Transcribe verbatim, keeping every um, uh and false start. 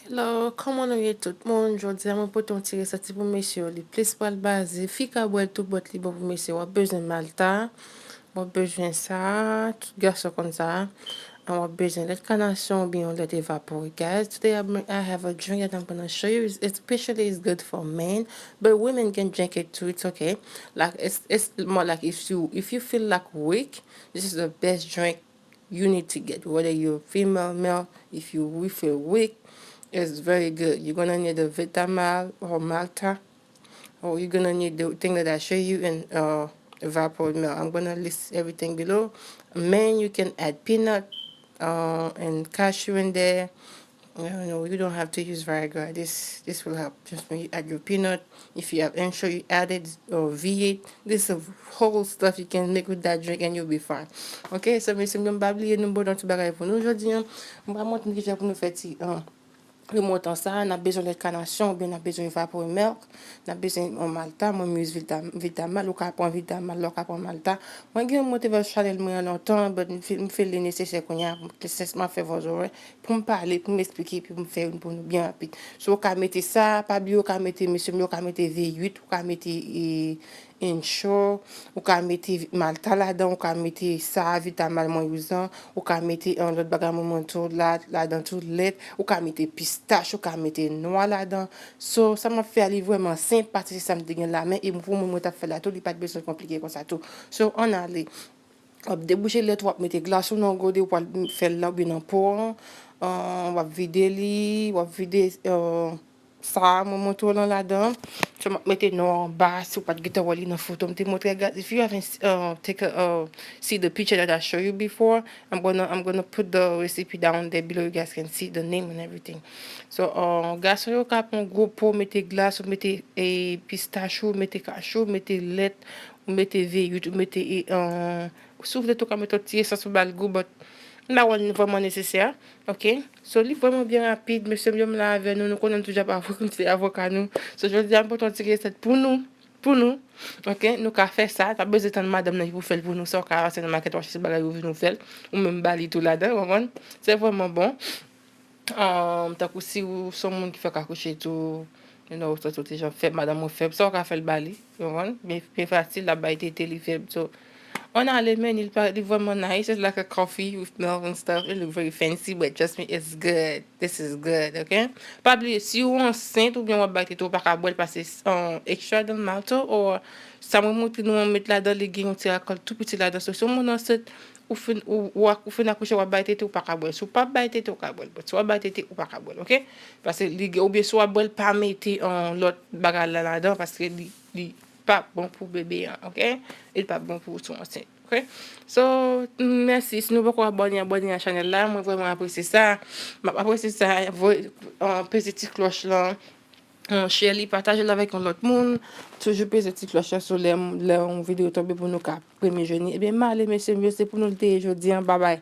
Hello, kòman nou ye tout moun? Jodi a mwen pote yon ti resèt pou mesye yo, li plis pral baze, fi ka bwè l tou, but li bon pou mesye. W ap bezwen malta, w ap bezwen sa, tout gason konn sa. And w ap bezwen lèt kanasyon oubyen yon lèt evapore. Guys, today I, I have a drink that I'm gonna show you. It's, especially it's good for men, but women can drink it too. It's okay. Like it's it's more like if you if you feel like weak, this is the best drink you need to get, whether you're female, male. If you we feel weak, it's very good. You're gonna need a Vitamal or Malta, or you're gonna need the thing that I show you in uh, Vapor Milk. I'm gonna list everything below. Man, you can add peanut uh, and cashew in there. You know, you don't have to use Viagra. This this will help. Just when you add your peanut, if you have Ensure, you add it or V eight. This is a whole stuff you can make with that drink and you'll be fine. Okay, so mesye m pa bliye nou bò nan ti bagay pou nou jodi an. M pa montre nou kijan pou nou fè ti uh, remontan sa, n ap bezwen lèt kanasyon oubyen n ap bezwen evapore milk, n ap bezwen yon malta, mwen m use vitamal, ou ka pran vitamal, ou ka pran malta. Mwen gen yon mwen te fè chanèl mwen an lontan, but m feel li nesesè kounye a, nesesèman fè vòzò wè. Pou m pale, pou m esplike, epi pou m fè youn pou nou byen rapid. So, ou ka mete sa, pa bliye, ou ka mete, mesye m yo, ou ka mete V uit, ou ka mete Ensure, ou ka mete malta ladan, ou ka mete sa, vitamal mwen use an, ou ka mete yon lòt bagay mwen mwen tou la, ladan tou lèt, ou ka mete pistach, ou ka mete nwa ladan. So, sa m ap fè a, li vrèman senp, paske se sa m te gen lamen, e pou mwen, mwen t ap fè la tou, li pa t bezwen konplike konsa tou. So, ann ale. W ap debouche lèt, w ap mete glas ou nan yon gode, w pral fè l la oubyen nan po an. Uh, w ap vide li, w ap vide uh, sa a, mwen montre w lan ladan. So, m ap mete non anba, si w pa t gentan wè li nan foto m te montre, guys. If you haven't uh, take a, uh, see the picture that I show you before, I'm gonna, I'm gonna put the recipe down there below. You guys can see the name and everything. So, uh, gason yo ka pran gwo po, mete glas, ou mete eh, pistach ou, mete kachou, mete lèt, ou mete V uit, ou mete, eh, si w vle tou, w ka mete yon ti esans pou ba l gou, but m pa wè l vrèman nesesè, ok? So, li vrèman byen rapid, mesye m yo m la avè nou, nou konnen m toujou ap avoka, m se avoka nou. So, jodi a, m pote yon ti resèt pou nou, pou nou, ok? Nou ka fè sa, pa bezwen tann madanm nan ki pou fè l pou nou, sa w ka achte nan makèt, w achte se bagay yo vin ou fè l, ou menm ba li tou ladan, w konprann? Se vrèman bon. Um, tankou si w se yon moun ki fèk akouche tou, you know, sa tout jan fèb, madanm ou fèb, sa w ka fè l ba li, you know, byen, byen fasil, l ap bay tete, li fèb. So, ann ale, men, li pa, li vrèman nice. It's like a coffee with milk and stuff. It look very fancy, but trust me, it's good. This is good, ok? Pa bliye, si w ansent oubyen w ap bay tete, ou pa ka bwè l pase um, extra dan malto, or sa mwen montre nou an met ladan, li gen yon ti alkòl tou piti ladan. So, si yon moun ansent, ou fin, ou, ou, ak- ou fin akouche, w ap bay tete, ou pa ka bwè l. Si w p ap bay tete, ou ka bwè l. But si w ap bay tete, ou pa ka bwè l, ok? Paske li gen, oubyen si w ap bwè l, pa mete yon lòt bagay la ladan, paske li, li pa bon pou bebe an, ok? Li pa bon pou ou si w ansent, ok? So, mèsi. Si nou poko abòne, abòne a chanèl la. Mwen vrèman apresye sa. M ap apresye sa. Voye, uh, peze ti klòch lan. Share li, pataje l avèk yon lòt moun. Toujou peze ti klòch la sou lè, lè yon videyo tonbe pou nou ka premye jwenn li. Ebyen, m ale, mesye m yo, se pou nou l te ye jodi a. Babay.